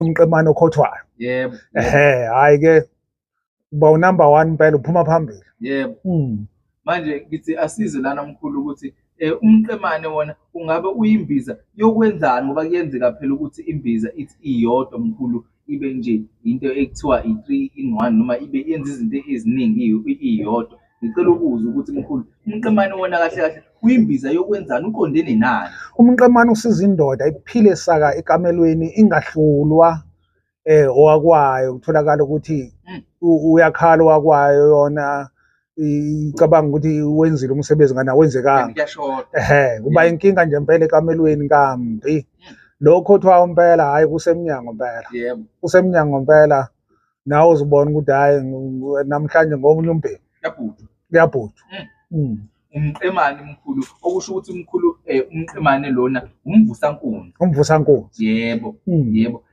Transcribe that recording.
Umqemane okhothwayo. Yebo. Ehhe, hayi ke uba unumber 1 impela, uphuma phambili. Yebo. Manje ngithi asize lana mkhulu ukuthi umqemane wona ungabe uyimbiza yokwenzani, ngoba kuyenzeka phela ukuthi imbiza ithi iyodwa mkhulu ibe nje into ekuthiwa i-3 in 1 noma ibe yenza izinto eziningi iyodwa. Ngicela ukuzwa ukuthi mkhulu umqemane wona kahle kahle uyimbiza yokwenzani, uqondene nani? Umqemane usiza indoda iphile saka ekamelweni, ingahlulwa owakwayo, kutholakala ukuthi uyakhala owakwayo, yona icabanga ukuthi wenzile umsebenzi ngana wenzekanga. Kuyashoda. Ehhe, kuba inkinga nje impela ekamelweni kambi. Lokho kuthiwa impela hayi kusemnyango impela. Kusemnyango impela, nawe uzobona ukuthi hayi namhlanje ngomunye umbhemu. Kuyabhujwa. Kuyabhujwa. Umqemane mkhulu, okusho ukuthi mkhulu umqemane lona umvusankunzi. Umvusankunzi. Yebo. Yebo.